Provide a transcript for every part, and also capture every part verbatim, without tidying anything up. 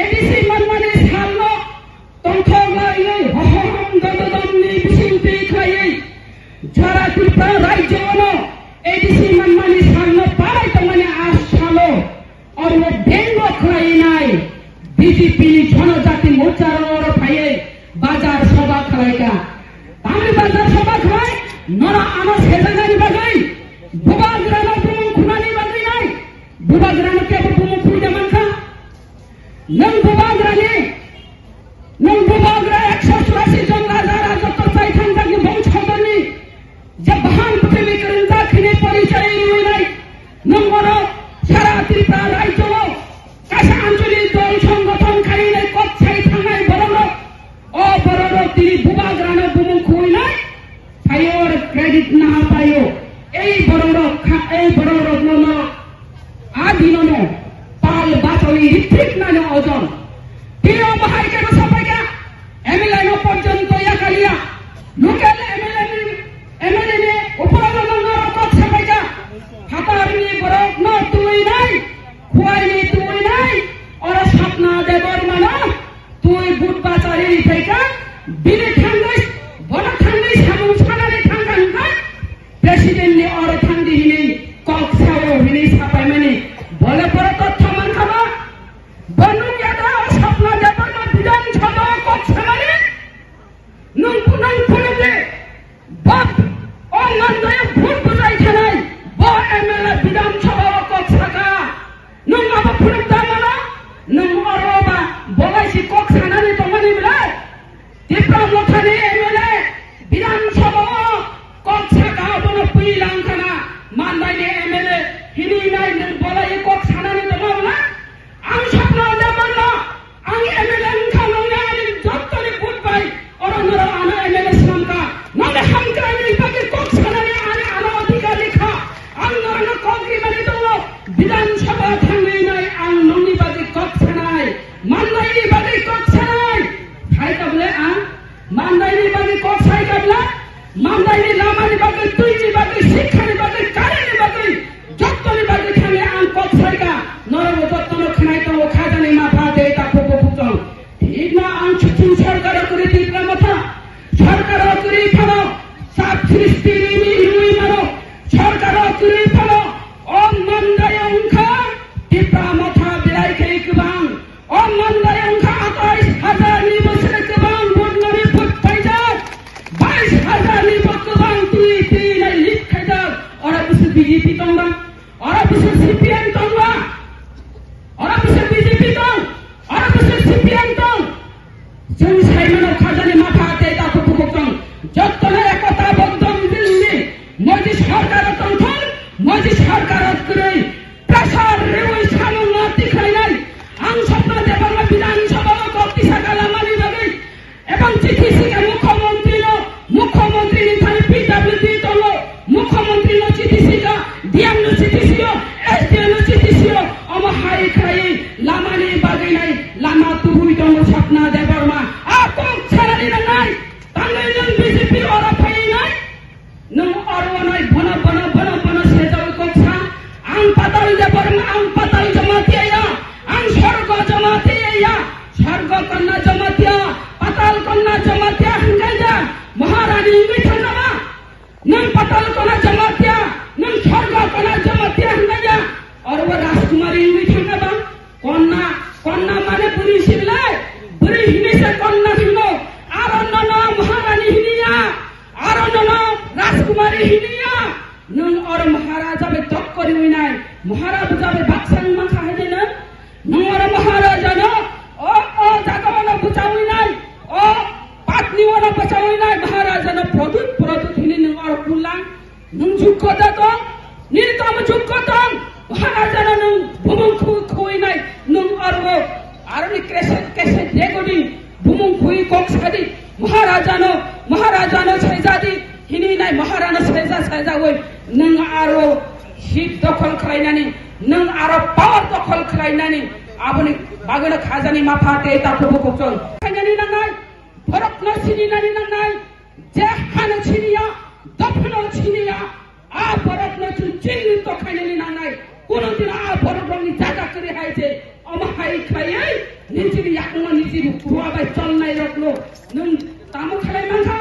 A D C manmani salno tongthok laiwi hohom dododomni bisingtwi khlaiwi jara Tripura rajyono A D C manmani salno palai tongmani a salo oro bengo khlainai B J P ni Jonojati Morcha oro phaiwi bazar sobha khlaikha. Tamni bazar sobha khlai nora ano sejaknani bagwi, bubagrano bumung khunani bagwi nai, bubagrano kebo bumung khunja mankha. Nwng bubagrani, nwng bubagra ekso churasi jon raja rajotw chai thangjak ni bongso donni je bahan pwthwi kwrwngjak hwnwi porichai rwnai, nwng oro sara Tripura rajyo o kaisa anchalik dol songgothon khainai kok sai thangnai borok rok, o borok rok tini bubagrano bumung khuinai. Phaio oro credit naha paio. Ei borok rok kha, ei borok rok no no. A dino no pal bachawi rithik nani ojon. Tini omo hai khe no sapai kha. M L A no porjonto yakaliya. Local M L A ni, M L A ni upor no no no kok sapai kha. Phatar ni borok no twi nai, khuai ni twi nai. Oro Sapna Debbarma no twi but bachari rithai kha, bini thangwi, bono thangwi samung sanani thangkha hwnkha, President ni oro thangdi hinwi kok sao hinwi sapaimani, bole poro totho mankha ba? Bo nukya da o Sapna Debbarma Bidhan Sabha o kok sanani? Nwng, nwng phunukdi, bo o Mandai o vote bwchai khanai, bo M L A Bidhan Sabha o kok saka. Nwng abo phunuk da mano? Nwng oro ba bolai si kok sanani tongmani belai? Tipra Mothani M L A Bidhan Sabha o kok saka, abono pwi lang khana, Mandai ni M L A hini nai nwng bolai kok sanani tongma belai? Ang Sapna Debbarma, ang M L A wngkha, nongni ani jottoni vote bai oro norok ano M L A swnamkha. Nongni hamkraini bagwi kok sanani ani ano adhikar rikha. Ang norokno kok rimani tongo, Bidhan Sabha thangwi nai ang nongni bagwi kok sanai, Mandaini bagwi kok sanai. Hai tabole ang Mandaini bagwi kok sai tabla, Mandaini lamani bagwi, twini bagwi, sikhani bagwi, kareni bagwi, jottoni bagwi thangwi ang kok saikha. Norokbo jottono khwnai tongo, khajani mapha tei takhuk bukhuk tong. Thikno ang chwng sorkaro kwrwi Tipra Motha, sorkaro kwrwi phano sap srishti rini rwi mano, sorkaro kwrwi phano o Mandaio wngkha Tipra Motha belai khe kwbang. O Mandai wngkha atais hajar ni bwswk kwbang vote nani vote paijak, bais hajar ni bo kwbang twi twi nai lead khaijak. Oro bwswk B J P tong ba? Oro bwswk C P M tong ba? Oro bwswk B J P tong? Oro bwswk C P M tong? Chwng sai mano khajani mapha tei takhuk bukhuk tong. Jottono ekota boddo wngwi wngwi moidi sarkar tongthok, moidi sarkar kwrwi. Pressure rwi samung no tikhlainai. Ang Sapna Debbarma Bidhan Sabha o kok tisaka lamani bagwi. Ebong chithi sika Mukhyamantri no, Mukhyamantri ni thani P W D tongo, Mukhyamantri no chithi sika, D M no chithi sio, S D M no chithi sio, omo hai khlaiwi lamani bagwi nai lama tubui tongo Sapna Debbarma. A kok sanani nangnai, tangwi nwng B J P oro phaiwi nai. Nwng oro nai bono, bono, bono, bono sejawi kok sa. Ang Patal Debbarma, ang Patal Jamatia ya, ang Sorgo Jamatia ya, Sorgo Kanya Jamatia, Patal Kanya Jamatia hwnkhe ya, Maharani wngwi thangna ba? Nwng Patal Kanya Jamatia, nwng Sorgo Kanya Jamatia hwnkhe ya, oro bo Rajkumari wngwi thangna ba? Konna, konna mane bwrwi se belai, bwrwi hinwi se konna hino, aro nono Maharani hiniya, aro nono Rajkumari hiniya, nwng oro Maharaja bai tokkori winai, Maharaja bai baksa wngma kha hai de nwng, nwng oro Maharaja no, o, o jaga wano bwchawi nai, o patni wano bwchawi nai, Maharaja no produt, produt hini nwng oro kulang, Nwng jukko da tong, nini tamo jukko tong, Maharaja no nwng bumung khu-, khuinai, nwng aro, aro ni kese, kese degodi, bumung khui kok sadi, Maharaja no, Maharaja no saijadi, hini nai Maharaja no saija, saija oi, nwng aro seat dokhol khlainani, nwng aro power dokhol khlainani, aboni bagwino khajani mapha tei takhuk bukhuk chon. Khainani nangnai, borok no sininani nangnai, je hano siniya, dophano siniya, a borokno chwng chini tokhainani nangnai. Kuno dino a borokrokni jaga kwrwi hai se, omo hai khlaiwi, Nini yakno nini ruwa bai cholnai rokno nwng tamo khlai mankha?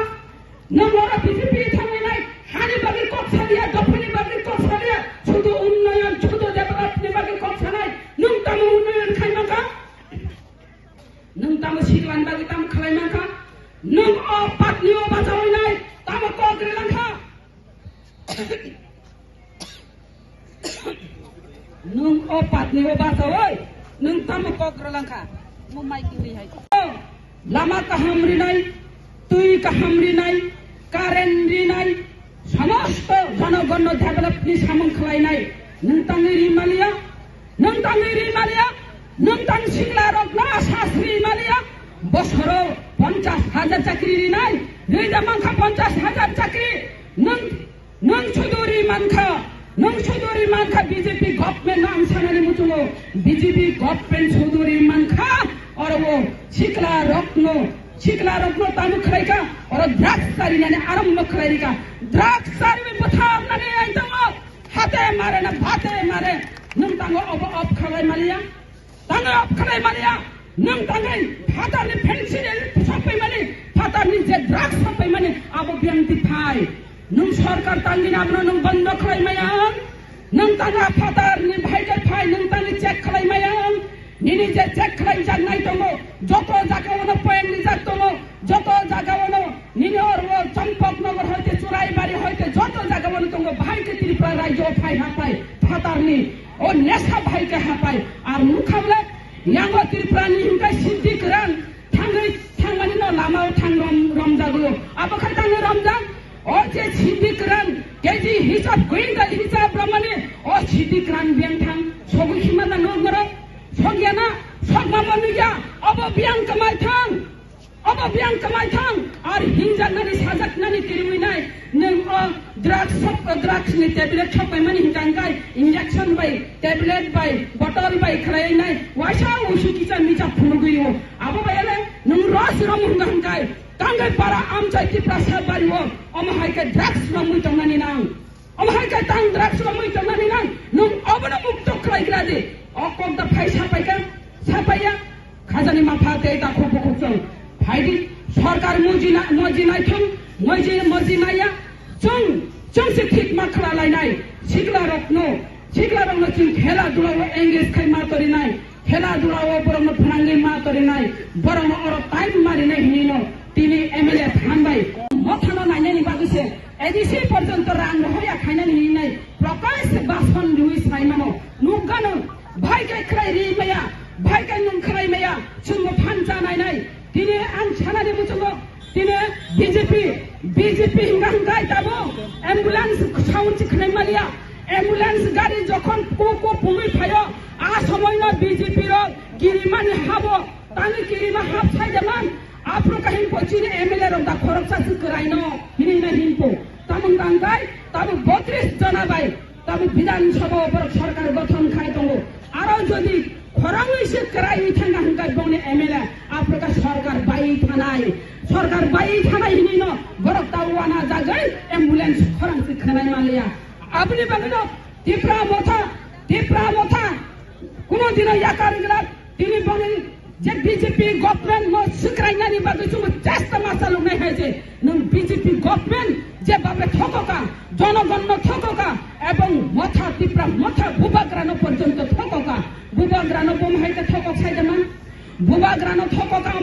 Nwng oro B J P thangwi nai hani bagwi kok salia, dophani bagwi kok salia, sudu unnoyon, sudu developni bagwi kok sanai, nwng tamo unnoyon khai mankha? Nwng tamo siklan bagwi tamo khlai mankha? Nwng o patni o bachawi nai tamo kok rwlangkha? Nwng o patni o bachawi nwng tamo kok rwlangkha? Mo mai kini hai. Lama kaham rinai, twi kaham rinai, current rinai, somosto jonogonno developni samung khlainai nwng tangwi ri maliya, nwng tangwi ri maliya, nwng tang sikla rokno asas ri maliya, bosoro ponchas hajar chakri rinai, rida mankha ponchas hajar chakri, nwng Nwng suduri mankha, nwng suduri mankha B J P government no ang sanani muchungo, B J P government suduri mankha, oro o sikla rokno, sikla rokno tamo khlaika, oro drugs charinani arombo khlairika, drugs chariwi bwtharnani ang tongo, hate mare na bhate mare, nwng tango obo off khalai maliya. Tangwi off khlai maliya, nwng tangwi phatarni penicillin sokpai mani, phatarni je drugs sokpai mani, abo biyang ti phai. Nwng sorkar tangwi abono nwng bondo khlai maya, nwng tangwi phatarni bhai khe phai, nwng tangwi check khlai maya, nini je check khlai jaknai tongo, joto jagao no point rijak tongo, joto jagao no nini oro Champaknagar hoite, Churaibari hoite, joto jagao no tongo, bahai khe Tripura rajyo phai hapai phatarni. O nesa bhai khe hapai, ar nukha bole, yango Tripura ni hinkai Siddhi Kiran thangwi thangmani no lama o thang rom, romjago. Abo khai thangwi romjak, o je Siddhi Kiran, K G hisab, quintal hisab romani, o Siddhi Kiran beng thang, sogwi khima na nuk moro, sogyana, sogma mo nugya, obo biyang kamai thang. Obo biyang kamai thang, ar hinjaknani, sajaknani kiriwi nai. Nwng o drugs sok, drugs ni tablet sokpai mani hinka hinkai, injection bai, tablet bai, bottle bai khlai nai. Waisa usu kicha micha phunugwi o. Abo bai ale nwng ros rom hinka hinkai. Tangwi para amchai Tiprasa bari o. Omo hai khe drugs romwi tongnani nang. Omo hai khe tang drugs romwi tongnani nang, nwng obono mukto khlai gra di. O kok da phai sapai kha, sapai ya. Khajani mapha tei ta khuk bukhuk chwng. Phai di, sorkar moji na, moji nai thung, moji, moji nai ya. Chwng, chwng se thik ma khla lai nai. Sikla rokno, sikla rokno chwng khela dula o engage khai ma tori nai. Khela dula o borokno phnangwi ma torinai, borokno oro time ma rinai hinwi no tini M L A thanbai. Mothano nainani bagwi se A D C porjonto rang rohorya khainani hinwi nai Prakash Basan riwi sai mano. Nukgano, bhai kai khlai ri maya, bhai kai nwng khlai maya, chwngno phan cha nainai. Tini ang sanani muchungo, tini B J P, B J P hinga hingai tabo ambulance sound si khnai maliya. Ambulance gari jokhon ku ku pungwi phaio, a somoino B J P rok kirimani habo, tani kirima hab saijaman. Aphuru kahim pochini M L A rok da khoroksa se kwraino hini na hinpo. Tamung tangkai, tabo botris jona bai. Tamo Bidhan Sabha o borok sorkar gothon khai tongo. Aro jodi khorangwi se kwraiwi thangna hwnkhe bongni M L A, aphuru khe sorkar bai thanai. Sorkar bai thanai hinwi no borok ta wana jagwi ambulance khorang se khwnai manliya. Aboni bagwi no Tipra Motha, Tipra Motha kuno dino yakar wngla. Tini boni je B J P government no swkrainani bagwi chwngno chesta ma chaloknai hai je nwng B J P government je babre thokoka, jonogonno thokoka ebong Motha Tipra Motha Bubagrano porjonto thokoka. Bubagrano bom hai khe thokok saijaman? Bubagrano thokoka.